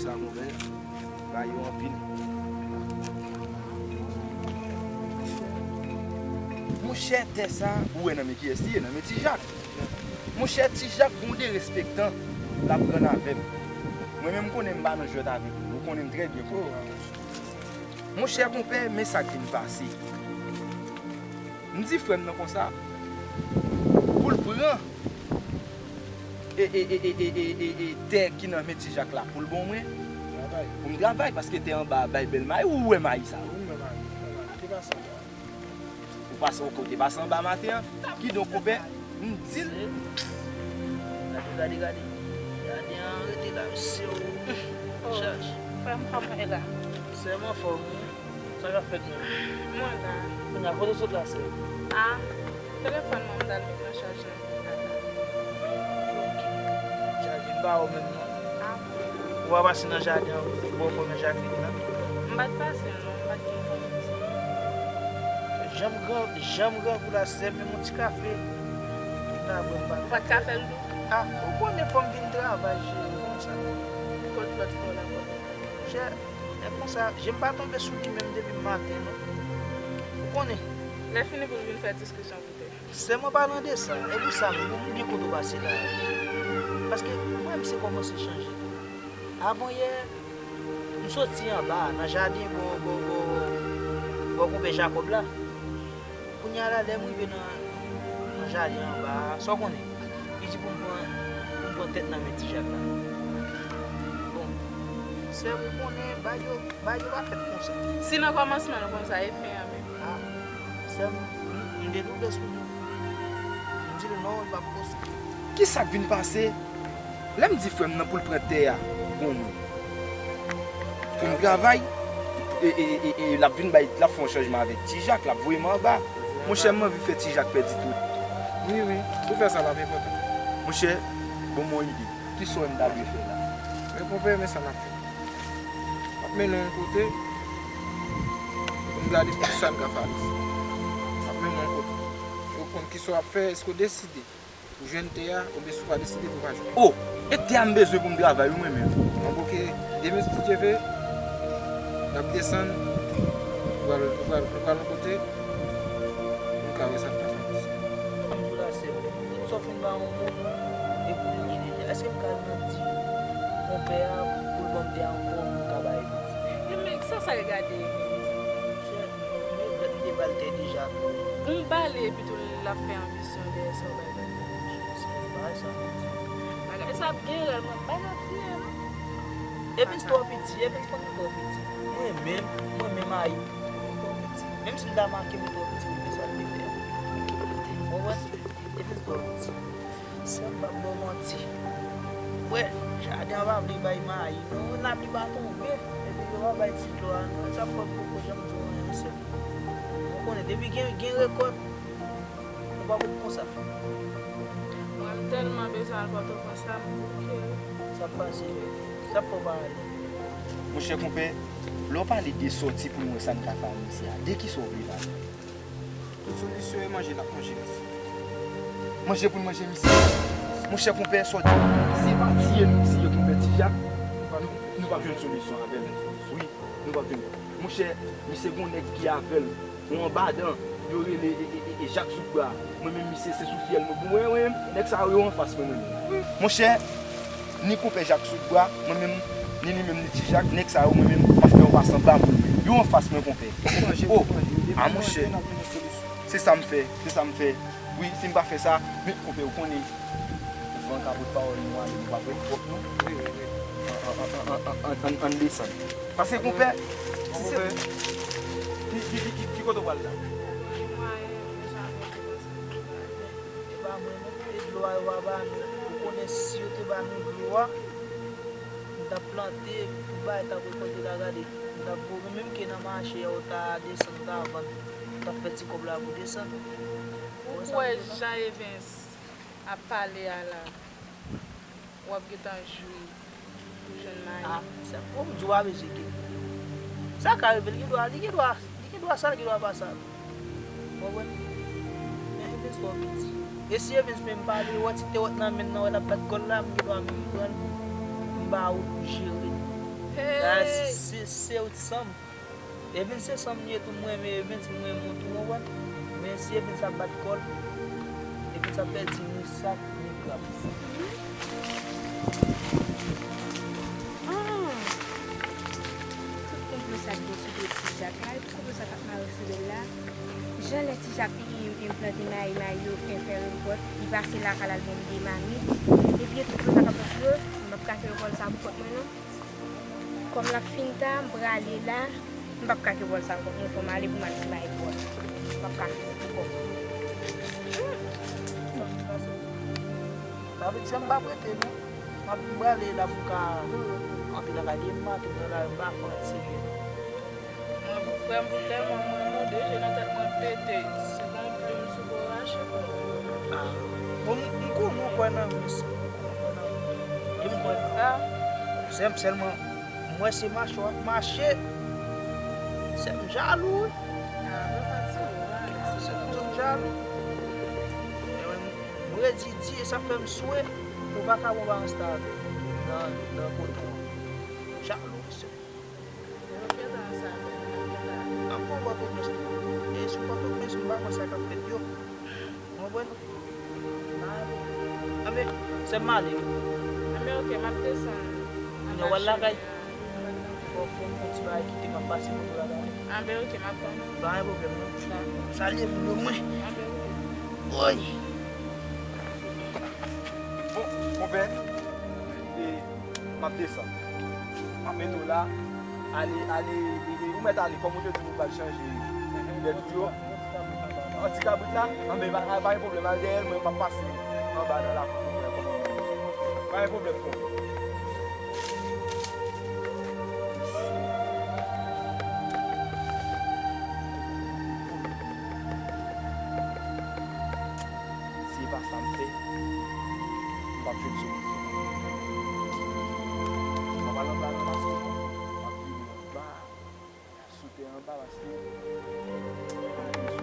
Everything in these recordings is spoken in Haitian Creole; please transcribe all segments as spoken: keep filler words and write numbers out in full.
Sa konpè, ba yo anpil. Monchè, tè sa, ou wè nan men kiyès li ye, nan men Ti Jak. Monchè, Ti Jak gon derespektan l ap rann avè m. Mwen menm, m konnen m pa nan jwèt avèk li, ou konnen m trè byen, frè. Monchè, konpè, men sa k vin pase. M di frè m nan konsa, pou l pran e, e, e, e, e, e, e, e tè ki nan men Ti Jak la pou l ban mwen, pou m travay, paske tè anba a bay bèl mayi, ou wè mayi sa. Ou wè mayi, ou wè mayi. Te pase anba. Ou pase, ou kote pase anba maten an. Kidonk, konpè, m di l. Gade, gade, gade. Gade an rete la, mesye, o. Oh, chaj. Frè m, kòman w ye la? Sè m anfòm, wi. Sa k ap fèt menm? Mwen la. Kounye a, kote w sot la, sè? A, telefòn mwen, m t al met nan chaj la. Ok. Chaj li pa ou menm, non? A, mwen la. Ou pa pase nan jaden an, bò fò men Jacqueline nan? M pa t pase, non, m pa t gen tan fè sa. Jan m gran, jan m grangou la, sè m, menm yon ti kafe m ta bwè, m pa t. Ou pa t ka fè l tou? A, ou konnen fò m vin travay, cheri, konsa. Kot lòt fwa w la, kot? Chè, e konsa, je m pa tonbe sou li menm depi maten, non. Ou konnen. Lè fini pou l vin fè diskisyon pou tè. Sè mwen, palan de sa, e pou sa m, m byen kontan w pase la. Paske mwen menm se kòmanse chanje tou. Avan yè, m soti anba a, nan jaden bò, bò, bò, bò konpè Jakòb la. Kounye a la, lè m rive nan, nan jaden anba a, sa w konnen, li di pou m pran, pou m pran tèt nan men Ti Jak la. Bon, sè m, ou konnen, bagay yo, bagay yo pa fèt konsa. Si nan kòmansman l konsa, e fen an menm? A, sè m, m, m te tonbe sou li. M di l non, li p ap posib. Ki sa k vin pase? Lè m di frè m nan pou l pran tè a pou mwen, pou m travay, e, e, e, e, l ap vin bay, l ap fè yon chanjman avèk Ti Jak, l ap voye m anba. Monchè, m anvi fè Ti Jak pèdi tout. Wi, wi, pou fè sa l ap enpòtan. Monchè, ban m yon ide. Ki sa w wè m ta dwe fè la? Men konpè, men sa n ap fè. M ap mennen w yon kote pou n gade ki sa n ka fè avèk sa. M ap mennen w yon kote. Ou konn ki sa w ap fè, èske w deside pou jwenn tè a, oubyen si w pa deside pou w pa jwenn. O! E tè a m bezwen pou m travay, wi, mwen menm. Bon, oke, demen, si Dye vle, n ap desann, nou pral, nou pral, nou pral yon kote, nou ka wè sa n ka fè avèk sa. Ann di w la, sè m, tout sa w fin ba yon moun, e pou li ye deja. Èske m ka al nan di konpè a pou l ban m tè a ankò, pou m ka ba li? Men sa, sa regade. Men bèt m te ba l tè deja tou. Ou ba li epi tou l ap fè anbisyon dèyè sa w ba l la. Bagay sa. Bagay sa ap gen rèl, mwen, bagay ap gen. Evens twò piti, Evens konn li twò piti. Mwen menm, mwen menm ayi, li twò piti. Menm si m ta make, li twò piti pou fè sa l te fè a. Ou konprann? Evens twò piti. Sè m, p ap ba w manti. Wè, jaden an pa vle bay mayi, non. Lapli pa tonbe, epi yo pa bay ti dlo a, non. Sa fè m poko janm di w anyen, sè m. Ou konnen, depi gen, gen rekòt, nou pa konn konsa. Mwen, m tèlman bezwen al Pòtoprens la, m bouke. Sa ap pase, sa ap fè w pa ale. Monchè konpè, lè w pale de sòti pou nou wè sa n ka fè a misye a, de kisa w vle pale? Tout solisyon e manje n ap manje misye. Manje pou n manje misye? Monchè konpè, sa w di? Se pa tiye nou tiye konpè Ti Jak, nou, nou p ap jwenn solisyon avè l. Wi, nou p ap jwenn. Monchè, misye gon nèg ki avè l, yon anbadan, yo rele e, e, e, e Jak Soutbra. Mwen menm misye se sou fyèl mwen. Mwen, mwen, nèg sa yo anfas mwen, mwen menm. Monchè, ni konpè Jak Soutbra, mwen menm, ni li menm, ni Ti Jak, nèg sa yo, mwen menm, m ap fè yo pase anba moun. Yo anfas mwen, konpè. O, a monchè. Se sa m fè, se sa m fè. Wi, si m pa fè sa, men konpè, ou konnen, van ka pot pawòl nou ale, nou pa prèt pwòp nou. Wi, wi, wi. Ann, ann, ann, ann, ann, ann desann. Pase, konpè, si se ki, ki, ki, ki, ki kote w pral la? Gen mwayen, deja, mwen te panse pou sa. E pa mwen non, e dlo a yo pa ba nou. Ou konnen si yo te ba nou dlo a, m t ap plante, tout bagay t ap rekòlte la, gade. M t ap voye, menm ke nan mache a, ou ta desann, ou ta vann, ou t ap fè ti kòb la pou desann. Ou kwè jan Evens ap pale a la, w ap gentan jwi pou jwenn mayi. A, sa, fò m di w pa bezwen enkyete. Sa ka rive, li gen dwa, li gen dwa, li gen dwa sa, li gen dwa pa sa. Ou konprann? Men Evens twò piti. E si Evens menm pale, wè ti tewòt nan men l nan, wè l ap bat kò l la, m gen dwa menm pran l, m ba ou pou jere l. Dayè, si, si se ou t sanm, Evens se sanm li ye tou, mwen renmen Evens, mwen renmen w tou, w konprann? Men si Evens ap bat kò l, Evens ap pèdi ni sak, ni grap. Ah! Tout konplo sa k gen sou do Ti Jak la, e pou konplo sa k ap mare sou do l la. Jan lè Ti Jak enplante mayi, mayi yo fè, fè rekòt, li pase lakay l al jwenn de mamit. Epi tout konplo sa k ap fè sou yo, m p ap ka fè rekòt sa pou kont mwen non. Kòm l ap fin ta, m prale la, m p ap ka fè wòl sa ankò. Mwen fò m ale pou m al fè bay wòl. M p ap ka fè l ankò. Sa vle di sa m p ap rete non. M ap m prale la pou m ka antre lakay li, m antre nan lari, m pa fè antre. Mwen pou frè m, pou tèlman mwen renmen w, de je nan tèt mwen pete. Si gon plim sou bò rache, mwen. Ah. Bon, m, m konnen w kwè nan mi, sè. M konnen w kwè nan mi. Li m kwè nan sa. Sè m sèlman, m wè se mache w ap mache. Sè m jalou, wi. Ah, mwen pa di w, mwen. Sè m tou jalou. E mwen, m redi di, e sa fè m swè, ou pa ka bon bagay sa avè m nan, nan kote w. Jalou, sè. Nan pòtoprens tou. E sou pòtoprens, m pa konn sa k ap fèt yo. Ou konprann? Anben, sè m ale wi. Anben, oke, m ap desann. Kounye a w al lakay? Fò, fò m fè yon ti bagay kite m ap pase kote w la la. Anben, oke, m ap tann ou. Pa gen pwoblèm non. Salye moun yo mwen. Anben, oke. Woy. Bon, konpè, e, m ap desann. M ap mete w la. Ale, ale, e, e, ou mèt ale, kòm ou te di nou pral chanje lèt ou yo. An ti kabrit la, anben, pa, pa gen pwoblèm, al dèyè l, mwen m ap pase anba nan lakou pou mwen, kòm ou di. Pa gen pwoblèm, frè m. Si e pa sa m fè, m p ap jwenn solisyon. M ap al anba nan lakou, m ap vire anba, sou tè anba, paske m pa vle sou.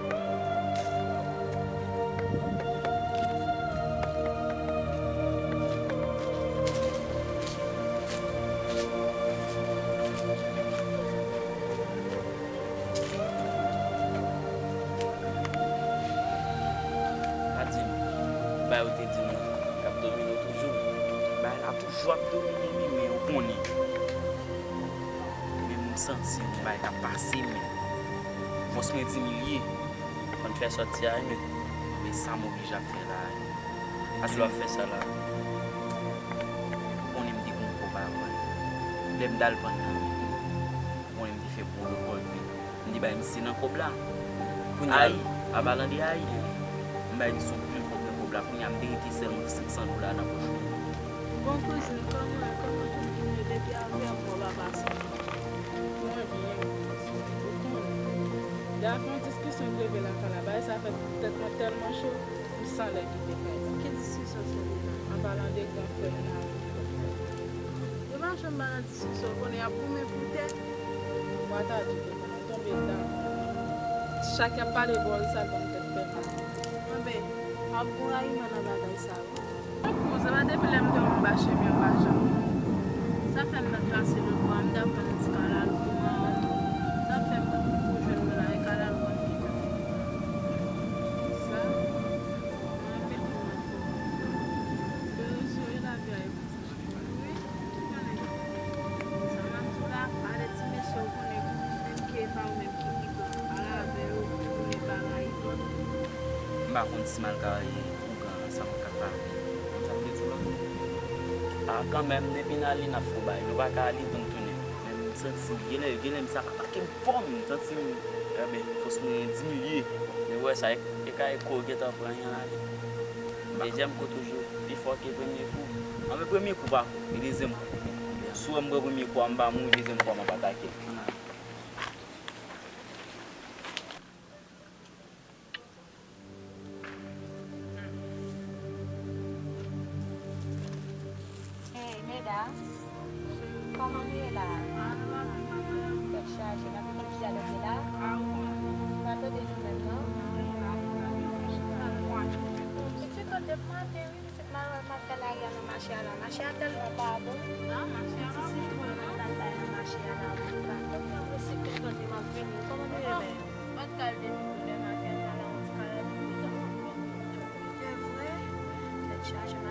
Pa di m, bagay ou te di m nan, k ap domine w toujou. Bagay la toujou ap domine m, men ou konnen. Men m santi yon bagay k ap pase m. Fòs mwen diminye. Fò n fè sòti a, men, men sa m oblije ap fè la. Paske lè w ap fè sa la, ou konnen m te gen yon kòb avè l. Lè m t al vann nan, ou konnen m te fè bon rekòt, men m te bay misye nan kòb la. Kounye a, Ayi, an palan de Ayi, m bay misye yon pil kòb nan kòb la. Kounye a, m te rete sèlman senk san dola nan pòch mwen. Bon kouzin, kòman, kòman tout moun yo depi avè m, mwen pa pase? Mwen byen, ou konnen. Dayè, fè yon diskisyon k leve lakay la, bagay sa fè tèt mwen tèlman cho, m san lè kite kay la. Ki diskisyon se deja? An palan de gran frè m nan avèk lòt frè m. Yo pa janm ba nan diskisyon, konnen y ap goumen pou tè. Mwen ta di ke konnen tonbe dan. Chak y ap pale bò, sa ban m tèt fè mal. Anben, ap gon rayiman nan bagay sa yo. Tankou, se pa depi lè m te wè w anba chemen, m pa janm. Sa fè m mèt pase lòt bò a, m t ap vann yon ti kalalou pou mwen. Sa fè m pou jwenn mwen la, e kalalou a m gentan fè. Sa, mwen anpil pou mwen. Bezo e lavi a e pi ti. Wi, ou konnen. Sa m ap di w la, pale ti mesye, ou konnen, menm ke e pa ou menm ki pi gran, pale avè yo, ou konnen bagay yo. M pa konn si m al ka ye ougan ansanm ak papa. Konn sa m te di w la? A, kanmenm, depi n ale, n ap fè bagay. Nou pa ka ale pou n tounen. Men m santi, genlè, genlè m sa ka make m fò, m santi m, enben, fòs mwen diminye. Men w wè sa, e, e ka e kou gentan pran yon ale. Dezyèm kou toujou pi fò ke premye kou. Anben, premye kou pa kou, e dezyèm kou. Si w wè m pran premye kou a, m pa mouri, dezyèm kou a, m ap atake. Hey, medam, kòman nou ye la? Tèt chaje, n ap fè ti dyalòg la. Pa tande nou menm, non? Pitit, tande m maten, wi. M al wè m ap fè lari a nan mache a la. Mache a tèlman pa bon. Ti sitwon nan kay la.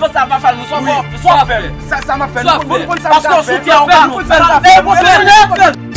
avanse a pa fè l, nou sa w ap fè? Sa, sa m ap fè, nou konn, nou konn sa m ap fè. Paske w sou tè, ou ka konn sa m ap fè.